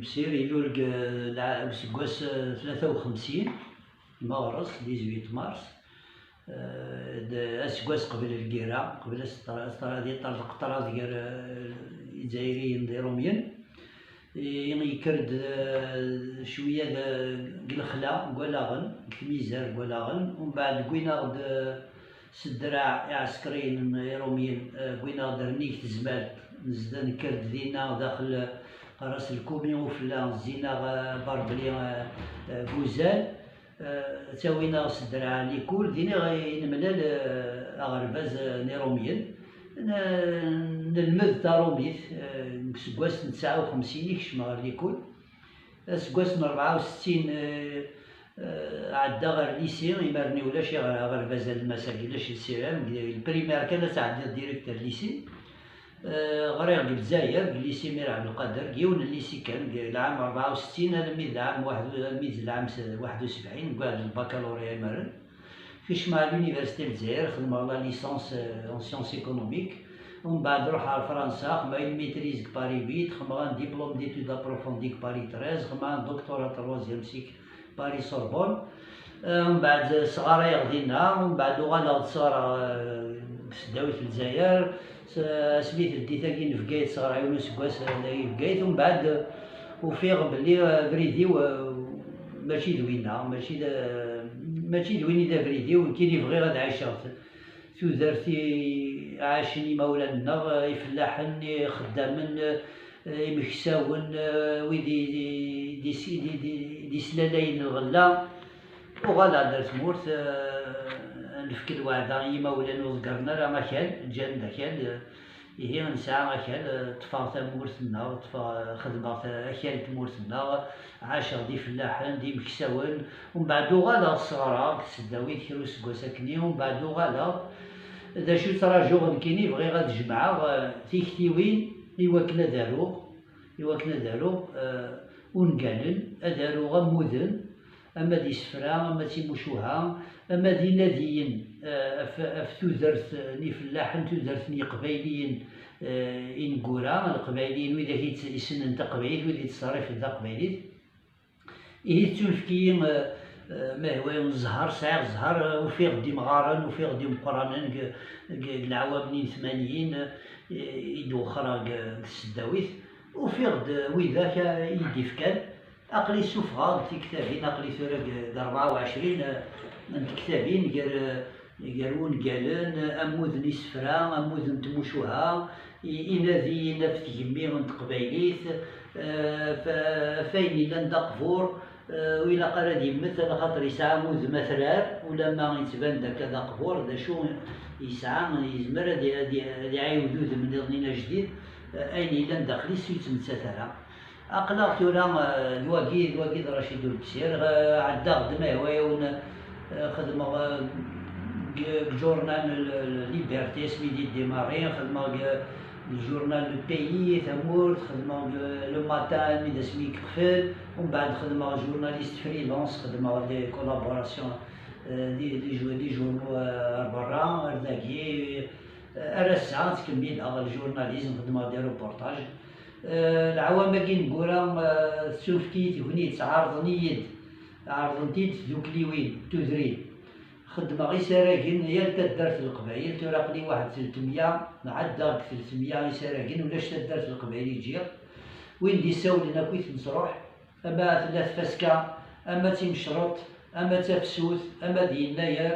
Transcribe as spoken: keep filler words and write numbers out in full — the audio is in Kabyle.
Sir ilul deg, eh, lɛ-, deg useggas, eh, tlata u xemsin, meɣres, dix-huit mars. Eh, d aseggas qbel lgirra, qbel as-tra-, as-tra-, ad yeṭṭerḍeq ṭṭrad gar, eh, Izzayriyen d Irumyen. I-, yekker-d, eh, cwiya d, deg lexla, deg walaɣen, deg tmizar, deg walaɣen. Umbeɛd, wwin-aɣ-d, eh, s ddreɛ iɛsekriyen n Irumyen, eh, wwin-aɣ-d rnig tezmalt, nezda nekker-d dinna daxel, qqar-as lkumi ufella, zzin-aɣ, eh, Barbeli, eh, eh, deg uzal, eh, ttawin-aɣ s ddreɛ likul, din i nemlal, eh, aɣerbaz, eh, n Irumyen. N-, nelmed tarumit, eh, deg useggas n tesɛa u xemsin i kecmeɣ ɣer likul. Aseggas n rebɛa u settin, eh, eh, ɛeddaɣ ɣer lycée, imar-nni ulac iɣ-, aɣerbaz alemmas-agi, ulac lycée, am deg lprimaire kan ad tɛeddiḍ direct ar lycée. Eh, ɣriɣ deg Lezzayer, deg lycée Mir Abdelkader, deg yiwen n lycée kan, deg lɛam rebɛa u settin almi d lɛam waḥed, almi d lɛam s-, waḥed u sebɛin, deg waḥed lbakalurya imaren. Kecmeɣ à l'université n Lezzayer, xedmeɣ la licence, euh, en sciences économiques. Umbeɛd ruḥeɣ ɣer Fransa, xedmeɣ une maîtrise deg Paris huit, xedmeɣ un diplôme d'études approfondies deg Paris treize, xedmeɣ un doctorat troisième cycle Paris Sorbonne. Euh, umbeɛd sɣarayeɣ dinna, umbeɛd uɣaleɣ-d sɣareɣ, euh, deg tesdawit n Lezzayer, s-, asmi tleddit-agi n Bgayet, sɣareɣ yiwen useggas, euh, dagi Bgayet, umbeɛd, euh, ufiɣ belli, euh, abrid-iw, euh, mačči d winna, mačči d, mačči d win i d abrid-iw, nekkini bɣiɣ ad ɛiceɣ t-, tudert i ɛacen imawlan-nneɣ, ifellaḥen, ixeddamen, imeksawen, wid i, i, i d-islalayen lɣella. Uɣaleɣ-d ar tmurt, eh, nefk lweɛda i yimawlan ur ḍeggren ara akal, ǧǧan-d akal, eh, ihi nesɛa akal, eh, ṭṭfeɣ tamurt-nneɣ, ṭṭfeɣ, eh, xedmeɣ ta-, akal n tmurt-nneɣ, ɛaceɣ d ifellaḥen, d imeksawen, umbeɛd uɣaleɣ sɣareɣ deg tesdawit kra useggas akkenni, umbeɛd uɣaleɣ, d acu ttṛajuɣ nekkini, bɣiɣ ad jemɛeɣ, eh, tiktiwin i wakken ad aruɣ, i wakken ad aruɣ, eh, ungalen, ad aruɣ ammuden, ama d isefra, ama d timucuha, ama d inadiyen, eh, ɣef, ɣef tudert n ifellaḥen, tudert n Yiqbayliyen, eh, ineggura, Leqbayliyen, widak i tt-, issnen taqbaylit, wid yettṣerrifen taqbaylit. Ihi tettunefk-iyi, eh, eh, ma ihwa-yawen zzher, sɛiɣ zzher, eh, ufiɣ-d imɣaren, ufiɣ-d imeqqranen deg, deg, deg leɛwam-nni n tmanyin, eh, i d-wexxreɣ deg, deg tesdawit. Ufiɣ-d, eh, widak, eh, i yi-d-ifkan. Aql-i ssufɣeɣ-d tiktabin, aql-i tura deg, deg rebɛa u ɛecrin, eh, n tektabin gar, eh, gar wungalen, ammud n isefra, ammud n tmucuha, i-, inadiyen ɣef tgemmi n teqbaylit, eh, f-, f ayen yellan d aqbur, eh, ur ilaq ara ad yemmet, ala xaṭer yesɛa udem atrar, ulamma yettban-d akka d aqbur, d acu yesɛa, yezmer ad i-, ad i-, ad iɛiwed udem nniḍen ajdid, eh, ayen yellan daxel-is ur yettmettat ara. Aql-aɣ tura, eh, d wagi, d wagi d Racid Ulebsir, eh, ɛeddaɣ-d ma ihwa-yawen, eh, xedmeɣ, eh, deg, deg journal n l-, l-, Liberté, asmi d-yeddimarri, xedmeɣ deg, deg journal Le Pays, Tamurt, xedmeɣ deg Le Matin, mi d asmi i yeqfel, umbeɛd xedmeɣ journaliste freelance, xedmeɣ des collaborations, eh, di, di jou-, di journaux, eh, ar berra, ar dagi, eh, ar ass-a, ttkemmileɣ le journalisme, xedmeɣ des reportages. Eh, leɛwam-agi ineggura, eh, tettunefk-iyi tegnit, ɛerḍen-iyi-d, ɛerḍent-iyi-d tdukliwin, tudrin. Xeddmeɣ isaragen yal taddart n Leqbayel, tura aql-i waḥed tletmya, nɛedda deg tletmya isaragen, ulac taddart n Leqbayel i ǧǧiɣ. Win d-isawlen akk i ten-nesruḥ, ama tella tfaska, ama d timecreṭ, ama d tafsut, ama d yennayer.